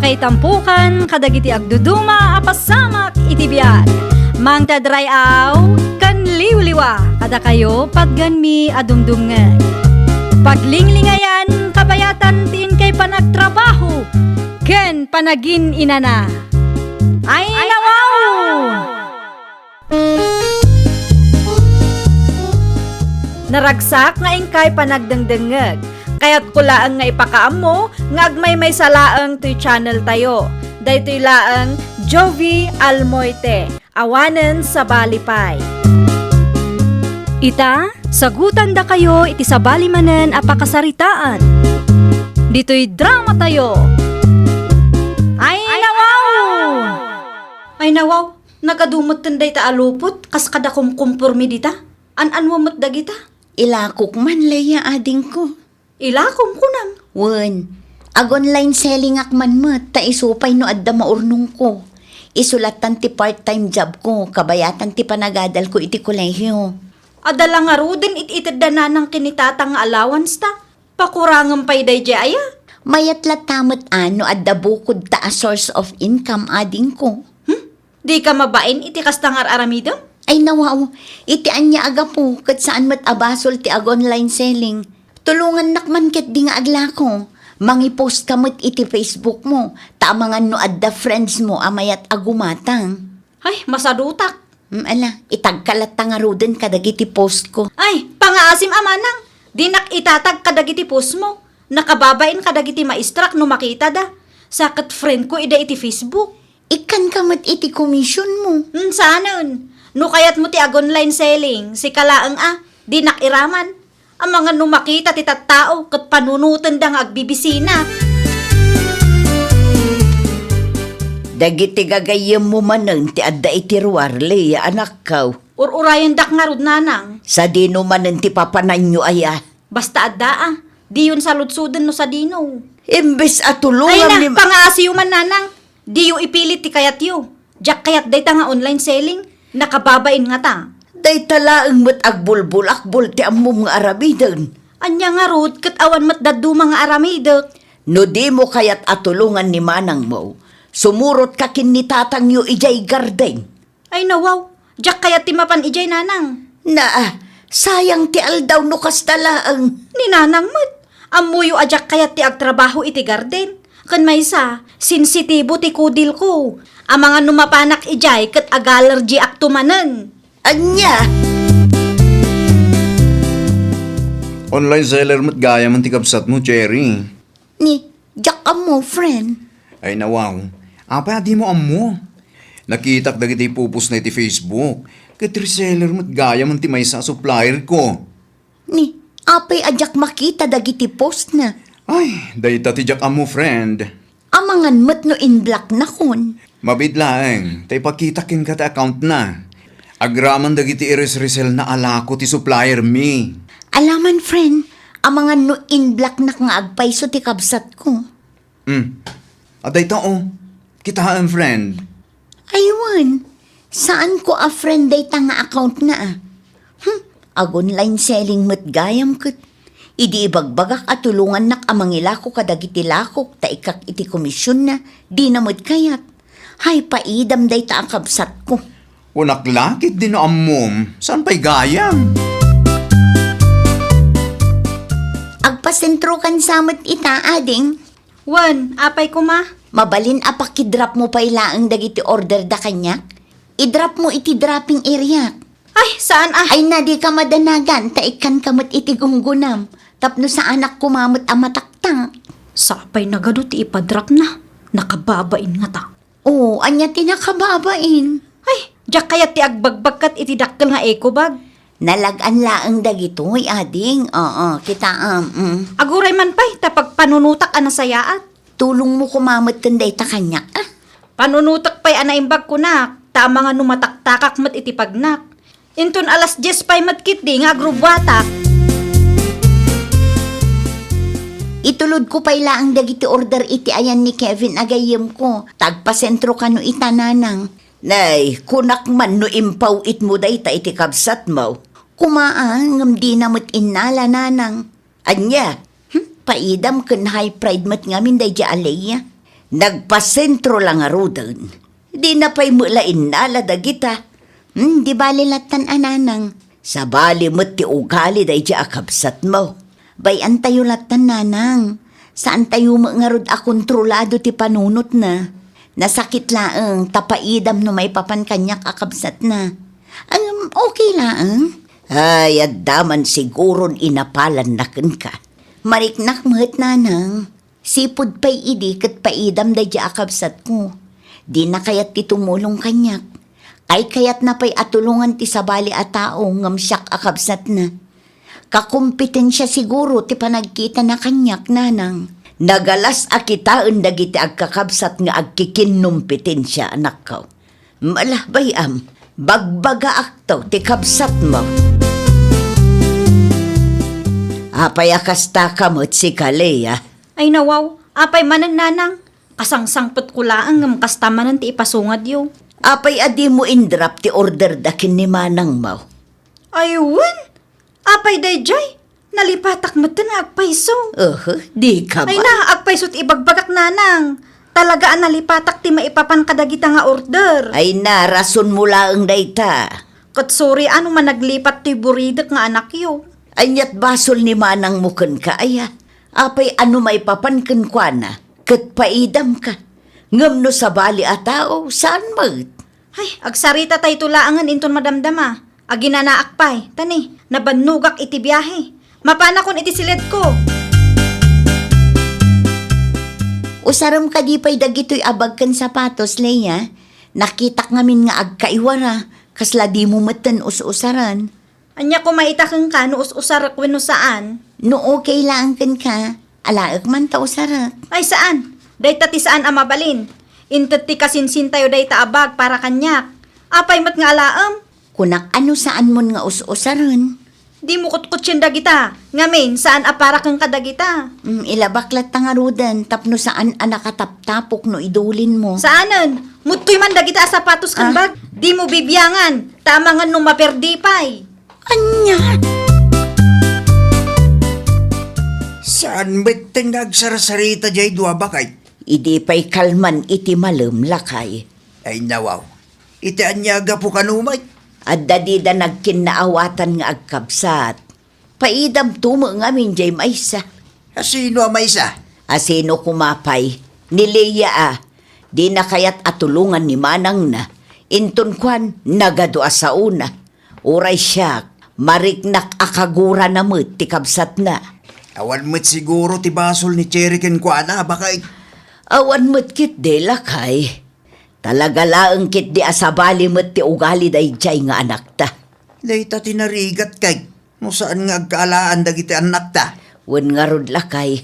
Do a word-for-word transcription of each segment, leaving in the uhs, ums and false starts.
Ay tampukan kadagiti agduduma a pasamak iti biag. Mangted ray-aw ken liwliwa kadakayo patgenmi a dumdumngeg. Paglinglingayan kabayatan ti inkay panagtrabaho ken panagin-inana. Ay, nawaw! Naragsak nga inkay panagdengdengngeg. Kayatko laeng nga ipakaammo nga agmaymaysa laeng toy channel tayo. Daytoy laeng Jovi Almoite, awanen sabali pay. Ita, sagutandakayo iti sabali manen a pakasaritaan. Ditoy drama tayo. Ay, nawaw! Ay, nawaw! Nagadu metten dayta a lupot, kas kada kumkumpormi dita. An-anwa met dagita? Ilakok man, Leia, adingko. Ilakom, kunam? Wen, ag-online sellingak man met, ta isu pay no adda maurnongko. Isu lattan ti part-time jobko, kabayatan ti panagadalko iti kolehio. Adda la ngaruden it-itedda nanang ken ni tatang nga allowance ta. Pakurangem pay daydiay aya? Mayat latta met a no adda bukodta a source of income, adingko. Hmm? Dika mabain iti kasta nga ar-aramidem? Ay, nawaw, iti ania a gapu ket saan met a basol ti ag-online selling. Tulongannak man ketdi nga aglako. Mangipost ka met iti Facebook mo, ta amangan no adda friends mo a mayat a gumatang. Ay, masadutak. Mm, ala, itagka latta ngaruden kadagiti post ko. Ay, pangaasim a manang. Dinak itatag kadagiti post mo. Nakababain kadagiti maestrak no makitada. Sa ket friend ko ida iti Facebook. Ikkanka met iti komisionmo. Hmm, saanen. No kayatmo ti ag-online selling, sika laeng a, dinak iraman. Amangan no makita ti tattao ket panunotenda nga agbibisina. Dagiti gagayyemmo manen ti adda iti ruar, Leia, anakko. Ur-urayendak ngarud, nanang. Sadino manen ti papananyo aya? Basta adda a, diyon saludsoden no sadino. Imbes a tulongan Ay na, ni pangaasiyo man, nanang. Diyo ipilit ti kayatyo. Diak kayat dayta nga online selling. Nakababain ngata. Dayta laeng met agbulbulakbol ti ammom nga aramiden. Ania ngarud ket awan met dadduma nga aramidek? No dimo kayat a tulongan ni manangmo, sumurotka ken ni tatangyo idiay garden. Ay, nawaw, diak kayat ti mapan idiay, nanang. Naa, sayang ti aldaw no kasta laeng. Ni nanang met, ammoyo a diak kayat ti agtrabaho iti garden. Ken maysa, sensitibo ti kudilko. Amangan no mapanak idiay ket agalergiakto manen. Ania? Online seller met gayam ti kabsatmo, Cherry. Ni, diak ammo, friend. Ay, nawaw. Apay a dimo ammo? Nakitak dagiti ipupostna iti Facebook. Ket reseller met gayam ti maysa a supplier ko. Ni, apay a diak makita dagiti postna? Ay, dayta ti diak ammo, friend. Amangan met no in-blocknakon. Mabiit laeng, ta ipakitak kenka ti accountna. Agraman dagiti iresreselna a lako ti suppliermi. Alaman, friend, amangan no in-blocknak nga agpayso ti kabsatko. Hmm. Adda ita, o. Kitaem, friend. Aywan. Saanko a friend dayta nga accountna, a. Hmm. Ag-online selling met gayam ket. Idi ibagbagak a tulongannak a mangilako kadagiti lakok ta ikkak iti komisionna, dina met kayat. Hay, paidam dayta a kabsatko. Kunak la, ket dino ammom. Saan pay gayam? Agpasentrokan sa met ita, ading. Wen, apay koma? Mabalin a pakidrop mo pay laeng dagiti order da kaniak? Idrop mo iti dropping area. Ay, saan a? Ay na, dika madanagan, ta ikkanka met iti gunggonam. Tapno saanak koma met a mataktak. Sapay nagadu ti ipadropna. Nakababain ngata. O, ania ti nakababain? Ay, diak kayat ti agbagbagkat iti dakkel nga eco bag. Nalag-an laeng dagitoy, ading. Oo, kitaem, mm. Aguray man pay, ta pagpanunotak a nasayaat. Tulongmo koma met ken dayta kaniak, a. Panunotek pay a naimbag kunak, ta amangan no mataktakak met iti pagnak. Inton alas dies pay met ketdi nga agrubbuatak. Itulodko pay laeng dagiti order iti ayan ni Kevin a gayyemko, ta agpasentro kano ita, nanang. Nay, kunak man no impaw-itmo dayta iti kabsatmo. Koma a, ngem dina met innala, nanang. Ania? Hmm, paidam ken high pride met ngamin daydiay a Leia. Nagpasentro la ngaruden. Dina pay met la innala dagita. Hmm, di bali lattan a, nanang. Sabali met ti ugali daydi a kabsatmo. Bay-antayo lattan, nanang. Saantayo met ngarud a kontrolado ti panunotna. Nasakit laeng ta paidam no maipapan kaniak a kabsatna. Ngem, okay laeng. Ay, adda man siguron inapalanna kenka. Mariknak met, nanang. Sipud pay idi ket paidam daydi a kabsatko. Dina kayat ti tumulong kaniak. Kaykayatna pay a tulongan ti sabali a tao ngem siak a kabsatna. Kakompetensia siguro ti panagkitana kaniak, nanang. Nagalas a kitaen dagiti agkakabsat nga agkikinnompetensia, anakko. Ala, bay-am, bagbagaakto ti kabsatmo. Apay a kastaka met sika, Lea? Ay, nawaw, apay manen, nanang? Kasangsangpetko laeng ngem kasta manen ti ipasungadyo. Apay a dimo in-drop ti order da ken ni manangmo? Ay, wen! Apay daydiay? Nalipatak metten nga agpayso. Uhu, dika man. Ay na, agpayso ti ibagbagak, nanang. Talaga a nalipatak ti maipapan kadagita nga order. Ay na, rasonmo laeng dayta. Ket sorry a no managlipat ti buridek nga anakyo. Ania't basol ni manangmo kenka, aya? Apay a no maipapan kenkuana, ket paidamka. Ngem no sabali a tao, saan met? Ay, agsaritatayto laengen inton madamdama. Aginanaak pay, ta ni, nabannogak iti biahe. Mapanakon iti siledko. Usarem kadi pay dagitoy a bag ken sapatos, Lea? Nakitak ngamin nga agkaiwara, kasla dimo metten us-usaren. Ania koma ita kenka no us-usarek wenno saan? No okay laeng kenka, alaek man ta usarek. Ay, saan. Dayta ti saan a mabalin. Inted ti kasinsintayo dayta a bag para kaniak. Apay met nga alaem? Kunak a no saanmon nga us-usaren. Dimo kutkutsien dagita. Ngamin, saan a para kenka dagita. Mm, ilabak latta ngaruden tapno saan a nakataptapok no idulinmo. Saanen. Muttoy man dagita a sapatos ken Ah. bag. Dimo bibiangan. Ta amangan no maperdi pay. Ania? Saan metten nga agsarsarita diay dua, baket? Idi pay kalman iti malem, lakay. Ay, nawaw. Iti ania a gapu kano met? Adda dida nagkinnaawatan nga agkabsat. Paidamto met ngamin diay maysa. A sino a maysa? A sino koma pay? Ni Lea a. Dina kayat a tulongan ni manangna. Inton kuan, nagadu a saona. Uray siak, mariknak a kagurana met ti kabsatna. Awan met siguro ti basol ni Cherry kenkuana, baket? Awan met ketdi, lakay. Talaga laeng ketdi a sabali met ti ugali daydiay nga anakta. Dayta ti narigat, kay no saan nga agkaalaan dagiti annakta. Wen ngarud, lakay,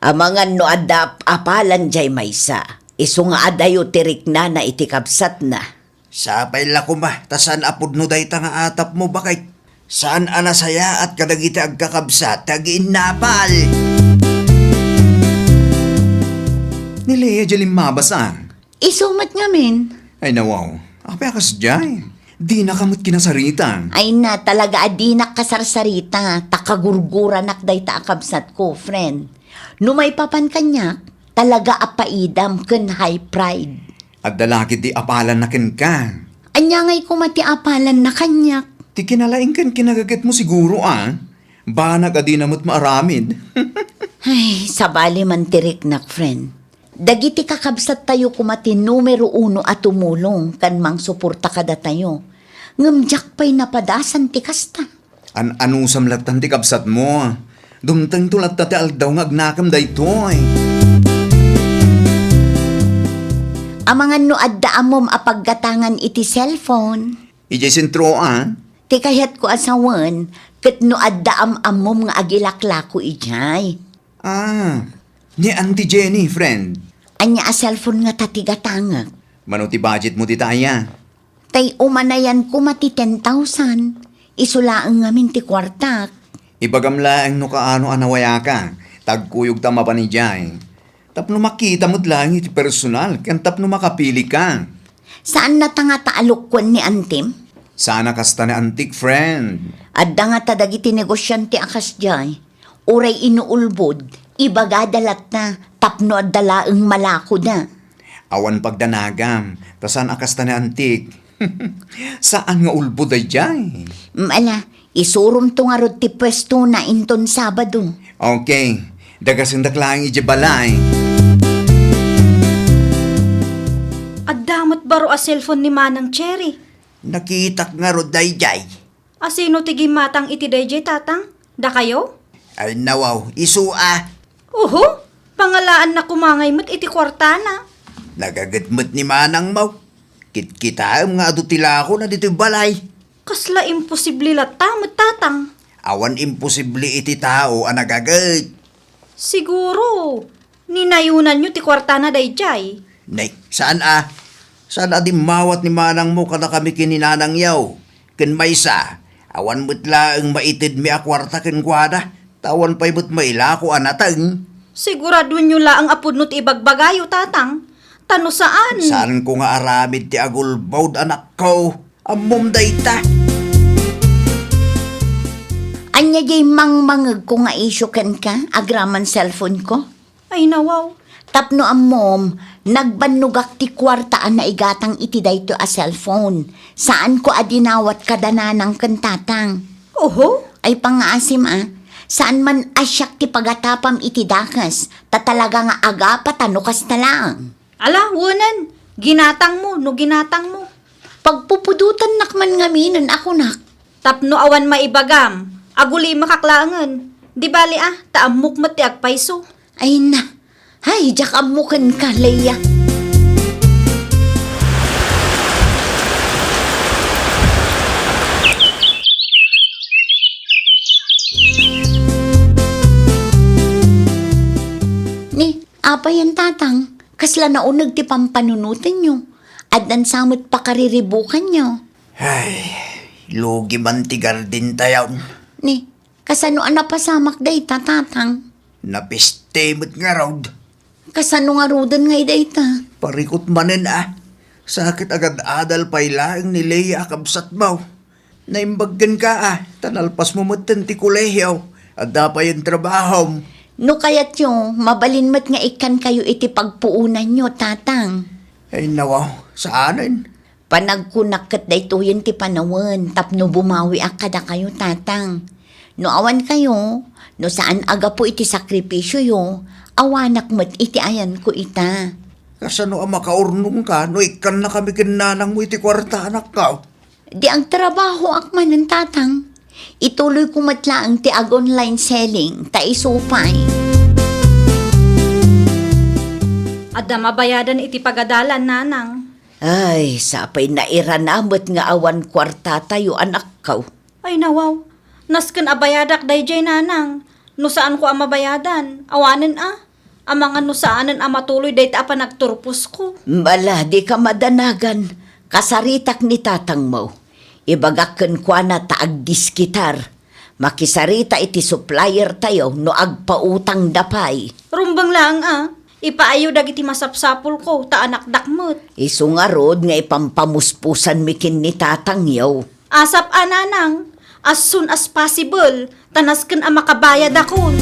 amangan no adda ap-apalan diay maysa, isu nga adayo ti riknana iti kabsatna. Sapay la koma ta saan a pudno dayta nga atapmo, baket. Saan a nasayaat kadagiti agkakabsat ti agiinnapal. Ni Lea diay limmabas a. Isu met ngamin. Ay, nawaw. Apay a kasdiay? Dinaka met kinasarita. Ay na, talaga a dinak kasarsarita, ta kagurguranak dayta a kabsatko, friend. No maipapan kaniak, talaga a paidam ken high pride. Adda la ketdi apalanna kenka. Ania ngay koma ti apalanna kaniak? Ti kinalaing ken kinagagetmo siguro, a? Banag a dina met maaramid. Ay, sabali man ti riknak, friend. Dagiti kakabsattayo koma ti numero uno a tumulong ken mangsuporta kadatayo. Ngem diak pay napadasan ti kasta. An-anusam lattan ti kabsatmo. Dumtengto latta ti aldaw nga agnakem daytoy. Amangan no adda ammom a paggatangan iti cellphone. Idiay sentro, a? Ti kayatko a sawen, ket no adda am-ammom nga agilaklako idiay. Ah, ni Auntie Jenny, friend. Ania a cellphone ngata ti gatangek? Mano ti budgetmo dita aya? Tay umanayan koma ti ten thousand. Isu laeng ngamin ti kuartak. Ibagam laeng no kaano a nawayaka, ta agkuyogta a mapan idiay. Tapno makita met laeng iti personal, ken tapno makapilika. Saan nata ngata a lokuen ni antim? Saan a kasta ni antik, friend. Adda ngata dagiti negosiante a kasdiay. Uray inuulbod, ibagada latta, tapno adda laeng malakoda. Awan pagdanagam, ta saan a kasta ni Antik. Saan nga ulbod daydiay. Mm, ala, isuromto ngarud ti puestona inton Sabado. Okay, dagasendak laeng idiay balay. Adda met baro a cellphone ni Manang Cherry. Nakitak ngarud daydiay. Asino ti gimmatang iti daydiay, Tatang? Dakayo? Ay, nawaw, isu a. Oho, pangalaanna koma ngay met iti kuartana. Nagaget met ni manangmo. Kitkitaem nga adu ti lakona ditoy balay. Kasla imposible latta met, Tatang. Awan imposible iti tao a nagaget. Siguro, ninayonanyo ti kuartana daydiay. Nay, saan a? Saan a dimmawat ni manangmo kadakami ken ni nanangyo? Ken maysa, awan met laeng maitedmi a kuarta kenkuana, ta awan pay met mailako a nateng. Siguradoenyo laeng a pudno ti ibagbagayo, Tatang. Ta no saan? Saanko nga aramid ti agulbod, anakko. Ammom dayta. Ania diay mangmangegko nga isyu kenka, agraman cellphone ko? Ay, nawaw. Tapno ammom, nagbannogak ti kuarta a naigatang iti daytoy a cellphone. Saanko a dinawat kada nanang ken tatang. Oho? Ay, pangngaasim a, saan man a siak ti pagatapam iti dakes, ta talaga nga agapa ta no kasta laeng. Ala, wenen, ginatangmo no ginatangmo. Pagpupudotannak man ngaminen a kunak. Tapno awan maibagam, agulimakak laengen. Di bali a, ta ammok met ti agpayso. Ay na, ay, diak ammo kenka, Leia. Ni, apay a, Tatang, kasla nauneg ti pampanunotenyo. Addan sa met pakariribukanyo. Ay, lugi man ti gardentayon. Ni, kasano a napasamak dayta, Tatang? Napiste met ngarud. Kasano ngaruden ngay dayta? Parikut manen a. Sakit a gad-adal pay laeng ni Leia a kabsatmo. Naimbag kenka a, ta nalpasmo metten ti kolehio. Adda payen trabahom. No kayatyo, mabalin met nga ikkankayo iti pagpuonanyo, Tatang. Ay, nawaw, saanen. Panagkunak ket daytoyen ti panawen tapno bumawiak kadakayo, Tatang. No awan kayo, no saan a gapu iti sakripisioyo, awanak met iti ayanko ita. Kasano a makaurnongka no ikkannakami ken nanangmo iti kuarta, anakko? Di agtrabahoak manen, Tatang. Ituloyko met laeng ti ag-online selling, ta isu pay. Adda mabayadan iti pagadalan, Nanang. Ay, sapay nairana met nga awan kuartatayo, anakko. Ay, nawaw. Nasken a bayadak daydiay, Nanang. No saanko a mabayadan, awanen a. Amangan no saanen a matuloy dayta a panagturposko. Ala, dika madanagan. Kasaritak ni tatangmo. Ibagak kenkuana ta agdiskitar. Makisarita iti supplier tayo no agpautangda pay. Rumbeng laeng a, ipaayo dagiti masapsapulko ta anakdak met. Isu ngarud nga ipampamuspusanmi ken ni tatangyo. Asap a, Nanang, as soon as possible, ta nasken a makabayadakon.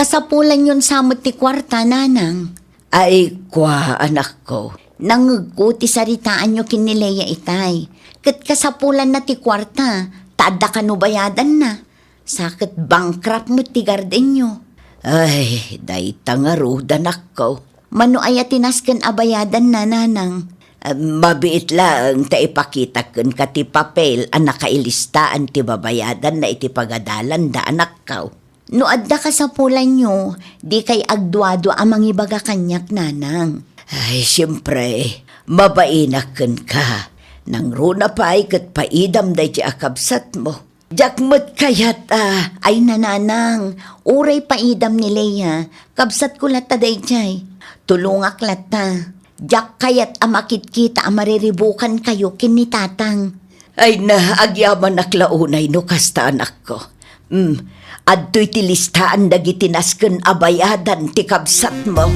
Kasapulanyon sa met ti kuarta, Nanang. Ay, kua, anakko. Nangngegko ti saritaanyo ken ni Leia itay. Ket kasapulanna ti kuarta, ta adda kano bayadanna. Sa ket bankrupt met ti gardenyo. Ay, dayta ngarud, anakko. Mano aya ti nasken a bayadanna, Nanang? Ah, mabiit laeng ta ipakitak kenka ti papel a nakailistaan ti babayadanna iti pagadalanda, anakko. No adda kasapulanyo, dikay agduadua a mangibaga kaniak, Nanang. Ay, siempre, mabainak kenka. Nangruna pay ket paidam daydi a kabsatmo. Diak met kayat a, ay, Nanang, uray paidam ni Leia, kabsatko latta daydiay. Tulongak latta. Diak kayat a makitkita a mariribukankayo ken ni Tatang. Ay na, agyamanak la unay no kasta, anakko. Hmm, adtoy ti listaan dagiti nasken a bayadan ti kabsatmo.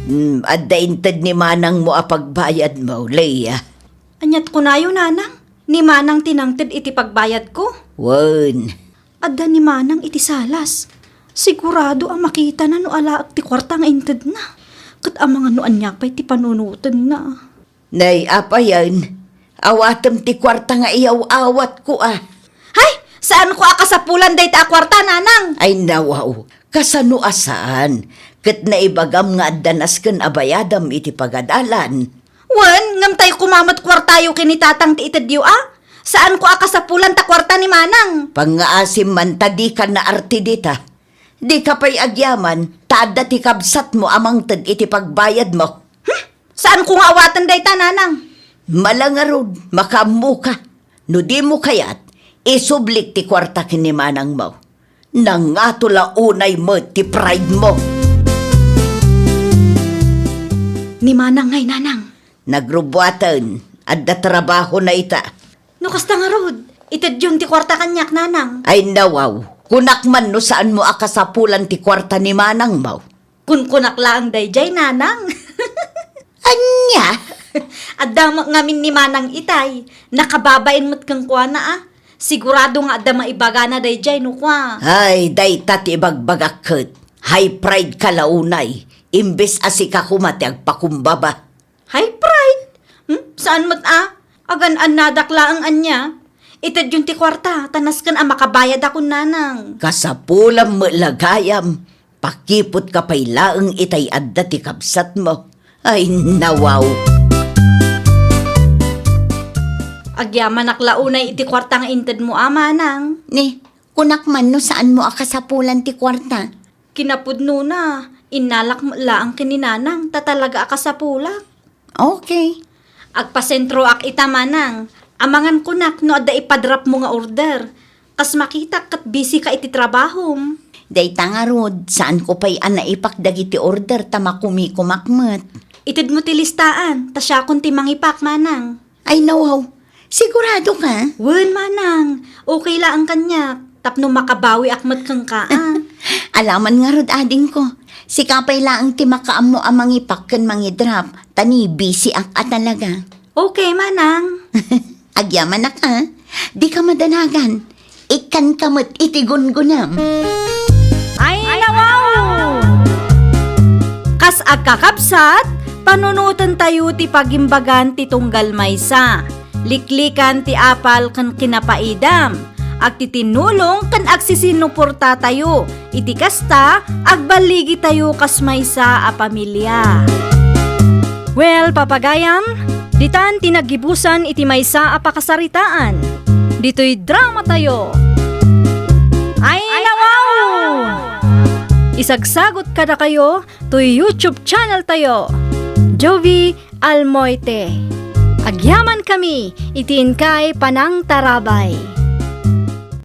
Hmm, adda inted ni manangmo a pagbayadmo, Leia. Aniat kunayo, Nanang? Ni manang ti nangted iti pagbayadko? Wen, Adda ni Manang iti salas. Sigurado a makitana no alaek ti kuarta nga intedna. Ket amangan no ania pay ti panunotenna. Nay, apayen, awatem ti kuarta nga iyaw-awatko a. Hay, saanko a kasapulan dayta a kuarta, Nanang? Ay, nawaw, kasano a saan? Ket naibagam nga adda nasken a bayadam iti pagadalan. Wen, ngem tay koma met kuartayo ken ni Tatang ti itedyo a? Saanko a kasapulan ta kuarta ni Manang. Pangngaasim man ta dika naarti dita. Dika pay agyaman ta adda ti kabsatmo a mangted iti pagbayadmo. Hmm? Saanko nga awaten dayta, Nanang? Mala ngarud, makaammoka. No dimo kayat, isublik ti kuarta ken ni Manangmo. Nangato la unay met ti pridemo. Ni Manang ngay, Nanang. Nagrubbuaten, adda trabahona ita. No kasta ngarud, itedyon ti kuarta kaniak, Nanang. Ay, nawaw, kunak man no saanmo a kasapulan ti kuarta ni Manangmo. Kunkunak laeng daydiay, Nanang. Ania? Adda met ngamin ni Manang itay. Nakababain met kenkuana a. Sigurado nga adda maibagana daydiay no kua. Ay, dayta ti ibagbagak ket. High pride ka la unay, imbes a sika koma ti agpakumbaba. High pride? Hmm? Saan met a? Agan-annadak laeng ania? Itedyon ti kuarta, ta nasken a makabayadakon, Nanang. Kasapulam met la gayam, pakiputka pay laeng itay adda ti kabsatmo. Ay, nawaw. Agyamanak la unay iti kuarta nga intedmo a, Manang. Ni, kunak man no saanmo a kasapulan ti kuarta. Kinapudnona, innalak met laeng ken ni Nanang ta talaga a kasapulak. Okay. Agpasentroak ita, Manang. Amangan kunak no adda ipadrapmo nga order. Kas makitak ket busy ka iti trabahom. Dayta ngarud, saanko pay a naipak dagiti order ta makumikomak met. Itedmo ti listaan, ta siakon ti mangipak, Manang. Ay, nawaw. Sigurado ka? Wen, Manang. Okay laeng kaniak. Tapno makabawiak met kenka a. Alaman ngarud, adingko. Sika pay laeng ti makaammo a mangipak ken mangidrap, ta ni busy ak a talaga. Okay, Manang. Agyamanak a. Dika madanagan. Ikkanka met iti gungunam. Ay, nawaw! Kas agkakabsat, panunotentayo ti pagimbagan ti tunggal maysa. Liklikan ti apal ken kinapaidam. Agtitinnulong ken agsisinuportatayo. Iti kasta, agballigitayo kas maysa a pamilia. Well, papagayam, ditan ti naggibusan iti maysa a pakasaritaan. Ditoy dramatayo. Ay, nawaw! Isagsagot kadakayo toy YouTube channel tayo, Jovie Almoite. Agyaman kami iti inkay panangtarabay.